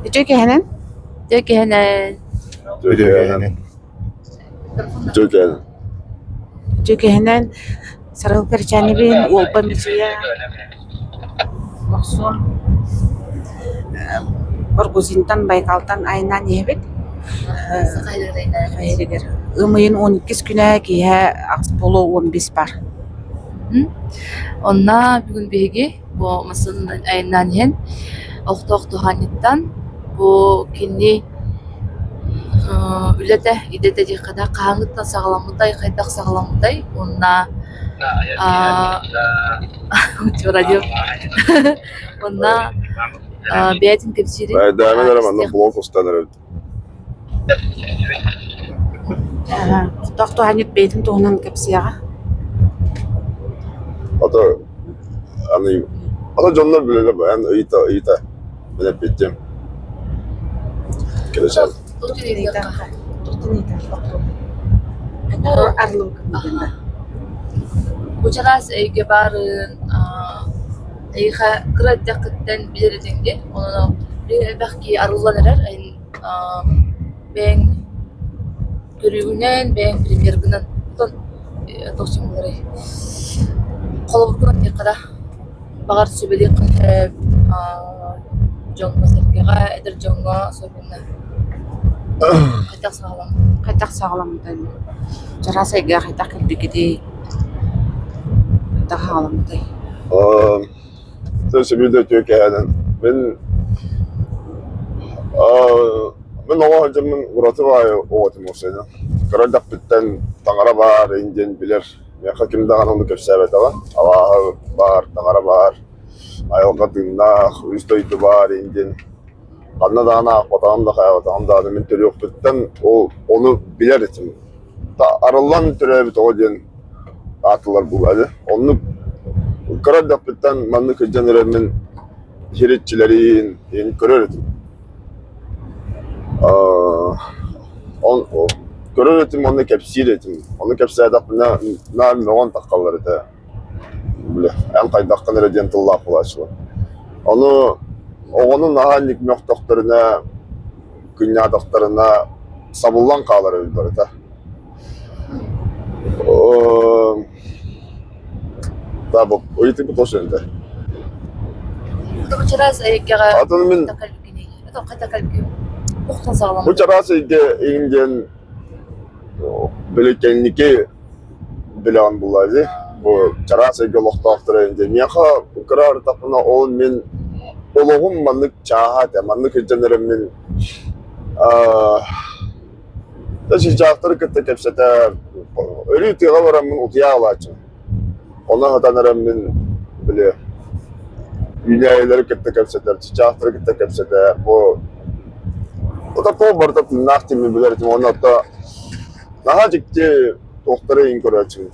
Үтүө киэһэнэн. Үтүө киэһэнэн. Үтүө киэһэнэн. Үтүө киэһэнэн. Үтүө киэһэнэн. Саргыл Кэрчээнибин, Уолба Мичийэ, Охсуон Баргузинтан, Байкалтан айаннаан иһэбит. Хайырыгар. Ыам ыйын 12 күнэ киэһэ аҕыс буолуо 15 бар. Онно бүгүн биһиги бу массыынанан айаннаан иһэн олохтоох туһаанньыттан бу кини үлэтэ, идэтэ диэххэ да хаһааҥҥыттан саҕаламмытай, хайдах саҕаламмытай уонна уонна бэйэтин кэпсиирин Даамын эрэ манна блок устан эрэбит. Олохтоох туһаанньыт бэйэтин туһунан кэпсиэҕэ. Ото аны ото дьоннор билэлэр эн ыйыта ыйыта мин эппиттим. Кэлэсээн. Бу чараас эйгэ баарын эйиэхэ кыра эрдэххиттэн билэр этиҥ дии, онон билигин элбэх киһи арыллан эрэр бэйэҥ көрүүгүнэн, бэйэҥ примергынан оттон туох диэн буоларый холобургунан диэххэ да баҕар сүбэлиэххин сөп дьоҥҥо-сэргэҕэ, эдэр дьоҥҥо особенно хайдах саҕаламмытай? Хайдах саҕаламмытай? Чараас эйгэҕэ хайдах кэлбиккитий? Хайдах саҕаламмытай? Сөбүлүү үтүө кэһэнэн. Мин мин оҕо сылдьаммын ураты баайы оҕотум уопсайынан. Кыра эрдэхпиттэн таҥара баар ин диэн билэр. Миэхэ ким даҕаны ону кэпсээбэтэҕэ. Алааһы баар, таҥара баар, айылҕа тыыннаах, үс дойду баар ин диэн. Ханна даҕаны аахпатаҕым да хайаабатаҕым даҕаны мин төрүөхпүттэн ол ону билэр этим. Арыллан төрөөбүт оҕо диэн аатылар буолаады. Оннук кыра эрдэхпиттэн маннык сылдьан эрэммин сир иччилэрин иһин көрөр этим. Көрөр этим уонна кэпсиир этим. Ону кэпсээтэхпинэ наар мөҕөн таххаллар этэ. Били эн хайдаххын эрэ диэн тыллаах буолааччылар. Ону оҕону наһаа инник мөхтөхтөрүнэ, кынньаатахтарына сабыллан хаалар эбит барыта. Да, бу ыйытык тоже это. Бу чараас эйгэҕэ Атын мин бу чараас эйгэ иҥ диэн били кэнники билэҕин булла дии. Бу чараас эйгэ олохтоохторо диэн. Миэхэ кыра ырытахпына ол мин олоҕум маннык чааһа этэ, маннык сылдьан эрэн мин чыычаахтары кытта кэпсэтэ өрүү тыаҕа бараммын утуйа аҕалааччым. Ону аһатан эрэммин били үүнээйилэри кытта кэпсэтэр, чыычаахтары кытта кэпсэтэ бу Отоппо барыта тыыннаах тимир билэр этим уонна ото наһаа дьикти туохтары иһин көрөөччүм.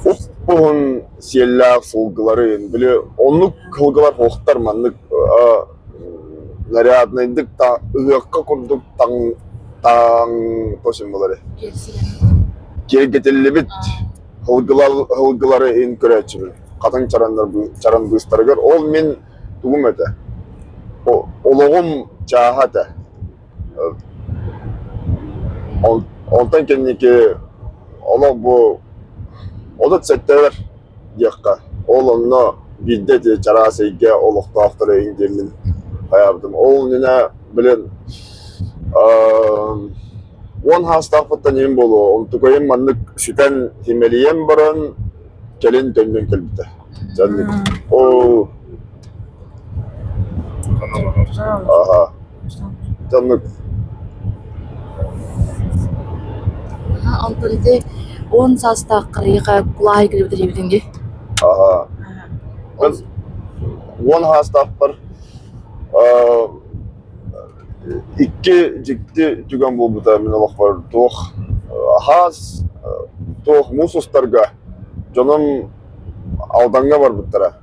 Уп-уһун сиэллээх сылгылары били оннук сылгылар суохтар маннык наряднайдык ыһыахха курдук таҥ таҥ буолар киэргэтиллибит сылгылары иһин көрөөччүбүн хатыҥ чараннар чаран быыстарыгар ол мин тугум этэ олоҕум чааһа этэ Онтон кэнники олох бу 37-бэр диэххэ, ол онно биирдэ ити чараас эйгэ олохтоохторо иһин диэммин хайаабытым. Ол иннинэ, блин, уон саастаахпыттан иһин буолуо, онтукайым маннык сүтэн симэлийэн баран кэлин төннөн кэлбитэ. Дьэ, ол Аха. Дьоннук Онтон ити 10 саастааххар эйиэхэ кулааһай кэлбит диэбитиҥ дии. Аха. Мен 10 саастаахпар икки дьикти түгэн буолбута мин олохпор туох хаас туох муус устарга дьонум Алдаҥҥа барбыттара.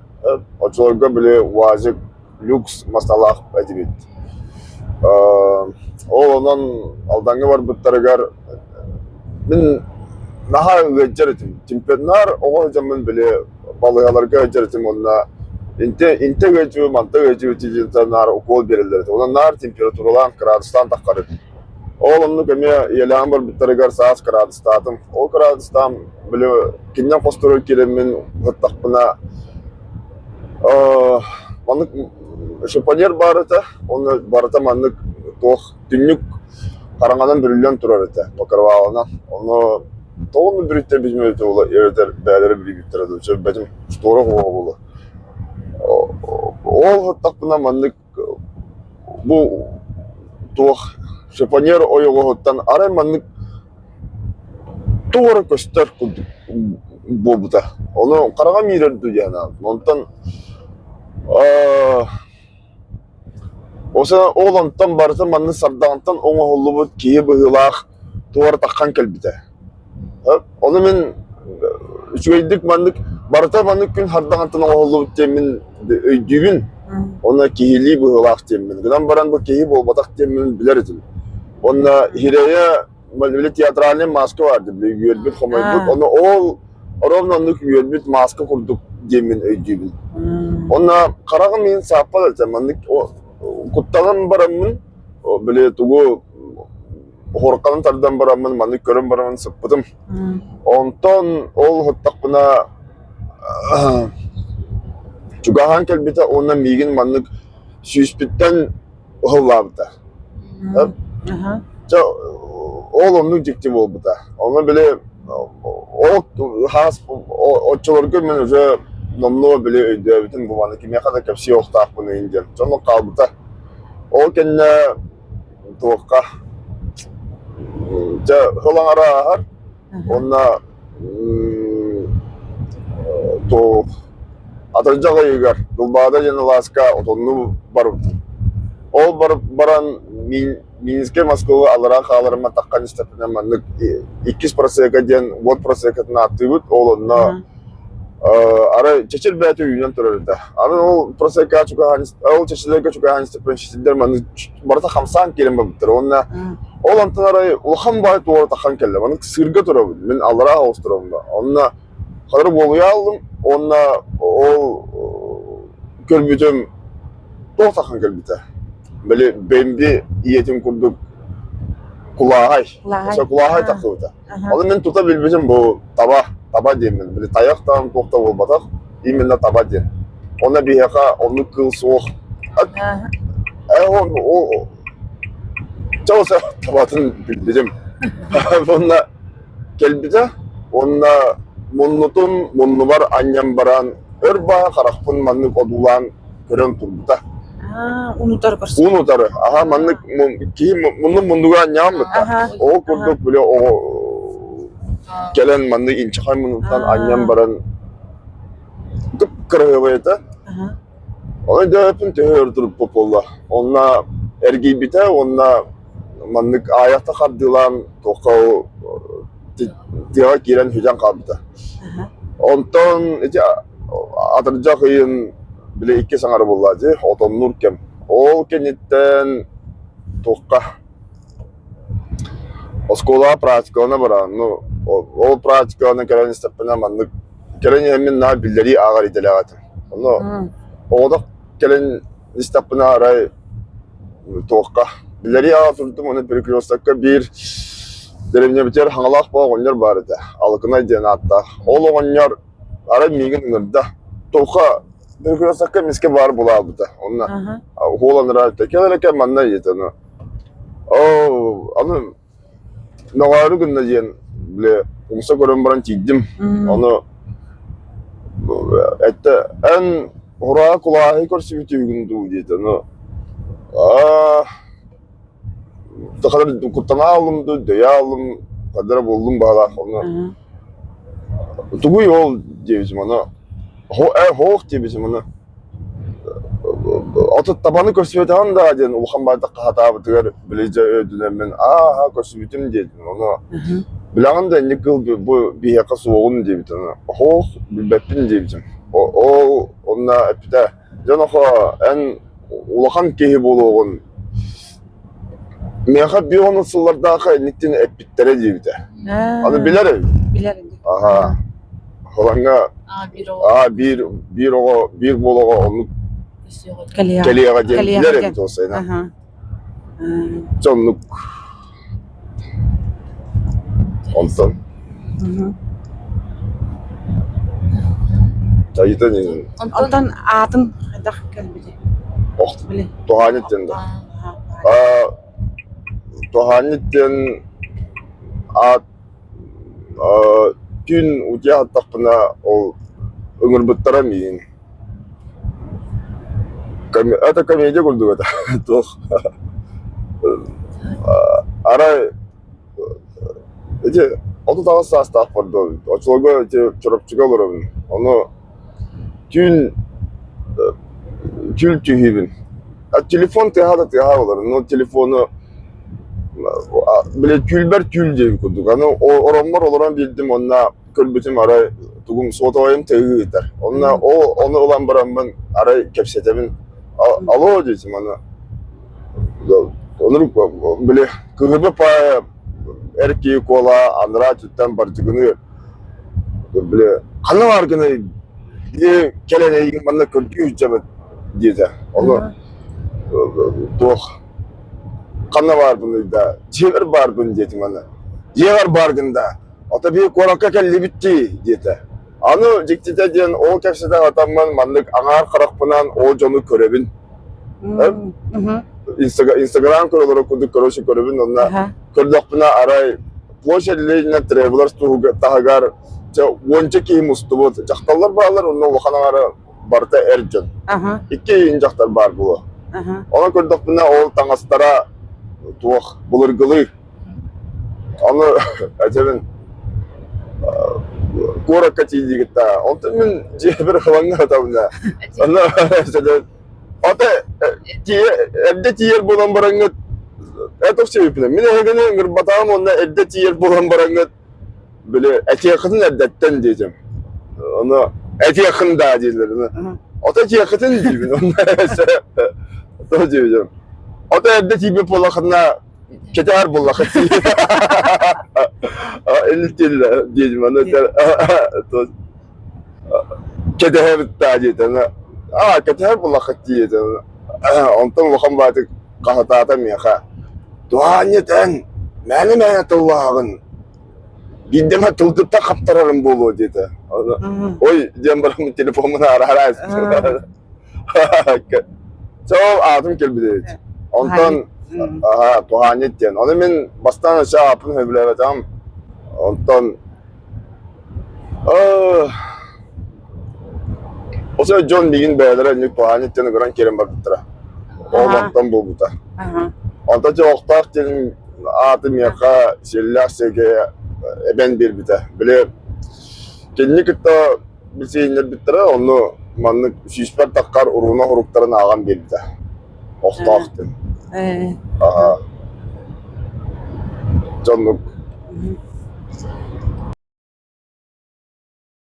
Оччолорго били УАЗик люкс масалаах этибит. Ол онон Алдаҥҥа барбыттарыгар мин наһаа ыалдьар этим. Чемпионнар оҕо сылдьаммын били балыыһаларга ыалдьар этим уонна. Инте инте ыалдьыбыт, манта ыалдьыбыт диэн наар укуол биэрэллэр этэ. Онон наар температуралаан, кыраадыстаан таххар этим. Ол оннук эмиэ ийэлээн барбыттарыгар саас кыраадыстаатым. Ол кыраадыстаан били кининэн хостору киирэммин уһаттахпына маннык шифоньер баар этэ, уонна барыта маннык туох түннүк хараҥанан бүрүллэн турар этэ, покрывалынан. Ону тоҕо оннук бүрүттэрбитим эбитэ буолла, эбэтэр бэйэлэрэ бүрүйбүттэрэ дуу, сөббөтүм, штора суоҕа буолуо. Ол уһаттахпына маннык бу туох шифоньер ойоҕоһуттан арай маннык туох эрэ көстөр курдук буолбута. Ону хараҕым иирэр дуу диэн Онтон ол онтон барыта маннык сардаҥаттан оҥоһуллубут киһи быһыылаах туох эрэ таххан кэлбитэ. Ону мин үчүгэйдик маннык барыта маннык күн хардаҥаттан оҥоһуллубут диэммин өйдүүбүн. Уонна киһилии быһыылаах диэммин. Гынан баран бу киһи буолбатах диэммин билэр этим. Уонна Хирэйэ били театральный маска баар дии, били үөрбүт, хомойбут. Ону ол ровно оннук үөрбүт маска курдук диэммин өйдүүбүн. Уонна хараҕым иһин сааппат этэ. Маннык куттанан бараммын, били тугу Уһурканын тардан бараммын маннык көрөн бараммын сыппытым. Онтон ол уһуттахпына чугаһаан кэлбитэ уонна миигин маннык сүүспүттэн ыһыллаабыта. Чэ, ол оннук дьикти буолбута. Ону били ол хаас оччолорго мин уже номнуо били өйдөөбүтүм бу маны кимиэхэ да кэпсиэ охтоохпун иһин диэн. Дьонум хаалбыта. Ол кэннэ туохха дьэ сыл аҥара ааһар уонна туох атырдьах ыйыгар Дулбаада диэн алааска отоннуу барбытым. Ол баран Минскэй Москваҕа аллараа хааларыма таххан истэхпинэ маннык иккис просека диэн уот просекатын ааттыыбыт. Ол онно арай чэчир бэйэтэ үүнэн турар этэ. Аны ол просекаҕа чугаһаан ол чэчилэргэ чугаһаан истэхпинэ чэчирдэр маннык барыта хамсаан киирэн барбыттар уонна ол онтон арай улахан баай туора таххан кэллэ. Маннык сыырга турабын. Мин аллараа оҕус турабын да. Онно хатыры буолуйа алдым уонна ол көрбүтүм туох таххан кэлбитэ. Били Бэмби ийэтин курдук кулааһай. Кулааһай тахсыбыта. Ону мин тута билбитим бу таба, таба диэммин. Били тайах даҕаны туох да буолбатах, именно таба диэн. Онно биһиэхэ оннук кыыл суох. Чэ табатын билбитим. Уонна кэлбитэ уонна муннутун муннубар анньан баран өр баҕа харахпын маннык одуулаан көрөн турбута. Уун утары көрсө. Уун утары. Аха маннык киһи муннун муннуга анньаан бытта. Ол курдук били оҕо кэлэн маннык инчэхай муннуттан анньан баран кып-кыраһыабай этэ. Онон өйдөөбөппүн төһө өр турбут буолла. Онно эргийбитэ уонна маннык аайахта хардыылаан туохха ол тыаҕа киирэн сүтэн хаалбыта. Онтон ити атырдьах ыйын били икки саҥара буолла дии, отоннуур кэм. Ол кэнниттэн туохха оскуолаҕа практикалана баран, ну ол практикалана кэлэн истэхпинэ маннык кэлэн иһэммин наһаа биллэрии ааҕар идэлээх этим. Ону оҕотох кэлэн истэхпинэ арай туохха биллэрии ааҕа турдум, ону перекрестокка биир дэриэбинэбитигэр Хаҥалаах боо оҕонньор баар этэ, Алыкынай диэн ааттаах. Ол оҕонньор арай миигин ыҥырда. Туохха перекрестокка эмискэ баар буолаабыта. Онно уолан ыраатта. Кэл эрэ кэл манна диэтэ. Оо, аны мөҕөөрү гынна диэн били умса көрөн баран тиийдим. Ону эттэ эн Ураа кулааһы көрсүбүтүгүн дуу диэтэ. Ону аа куттана ааллым дуу, дөйө ааллым, хадара буоллум баҕалаах. Ону тугуй ол диэбитим ону хоох диэбитим ону Отут табаны көрсүбэтэҕим да диэн улахан баайдахха хатаабытыгар били дьэ өйдөнөммүн ааһа көрсүбүтүм диэтим. Ону билэҕин да инник кыыл бу биһиэхэ суоҕун диэбит ону хоох билбэппин диэбитим. Ол онно эппитэ дьон охо эн улахан киһи буолуоҕун миэхэ биир сыллардаахха инниктин эппиттэрэ диэбитэ. Аны билэр эбит. Билэр ини. Аха. Халаҥҥа аа биир биир оҕо биир буол оҕо оннук кэлиэҕэ диэн билэр эбит ол сайына. Дьэ оннук онтон Айытан Онтон аатын хайдах кэлбитий? Туһаанньыт диэн да. Туһаанньыт диэн аат Түүн утуйа сыттахпына ол ыҥырбыттара миигин. Это комедия курдук этэ туох арай ити 38 саастаахпар дуо оччолорго ити Чурапчыга олоробун ону түүн түүл түһүүбүн телефон тыаһа да тыаһа буолар но телефону били түүлбэр түүл диэбит курдук аны ороммор олорон биэрдим уонна көрбүтүм арай тугум суотабайым тыаһыы ыытар онно ол ону ылан бараммын арай кэпсэтэбин алло диэтим аны онурук били кыһыбы паа эр киһи куола анараа өттүттэн бардьыгыныыр били ханна бааргыный кэлэн эйигин манна көрдүү сылдьабыт диэтэ ону туох ханна баарбыный да дьиэбэр баарбын диэтим аны дьиэҕэр бааргын да ото биир куоракка кэллибит дии диэтэ аны дьиктитэ диэн ол кэпсэтэн атаммын маннык аҥаар харахпынан ол дьону көрөбүн инстаграм көрөлөрө курдук короче көрөбүн онно көрдөхпүнэ арай площадь Ленина Travelers таһыгар уонча киһи мустубут дьахталлар бааллар онно улахан аҥара барыта эр дьон. Икки ыйын дьахтар баар буолуо. Онон көрдөхпүнэ ол таҥастара туох былыргылыы. Ону этэбин куоракка тиийдигит да. Онтон мин дьиэбэр ылаҥҥа сытабын Онно Ата эрдэ тиийэр буолан бараҥҥыт это все Мин эһигини ыҥырбатаҕым уонна эрдэ тиийэр буолан бараҥҥыт били этиэххитин эрдэттэн диэтим. Ону этиэххин даа дииллэр. Ото этиэххитин диибин. Онно то диибин. Ото эрдэ тиийбит буоллаххына кэтэһэр буоллаххыт Илтил диэтим. Аны кэтэһэбит даа диэтэ. Аа кэтэһэр буоллаххыт диэтэ. Онтон улахан баатык хаһытаата миэхэ. Туһаанньыт эн мээнэ-мээнэ тыллааҕын Биирдэ эмэ тылгыттан хаптарарым буолуо диэтэ. Ой диэн бараммын телефоммун аараара Сол аатым кэлбит эбит. Онтон аха туһаанньыт диэн. Ону мин бастаан өссө ааппын сөбүлээбэтэҕим. Онтон Осо дьон миигин бэйэлэрэ инник туһаанньыт диэн ыҥыран киирэн барбыттара. Ол онтон буолбута. Онтон дьэ олохтоох диэн ааты миэхэ сиэллээх сиргэ эбэн биэрбитэ. Били кинини кытта билсиһиннэрбиттэрэ, онно маннык сүүспэр таххар урууна уруктарын ааҕан биэрбитэ. Охтоох диэн. Аха. Дьоннук.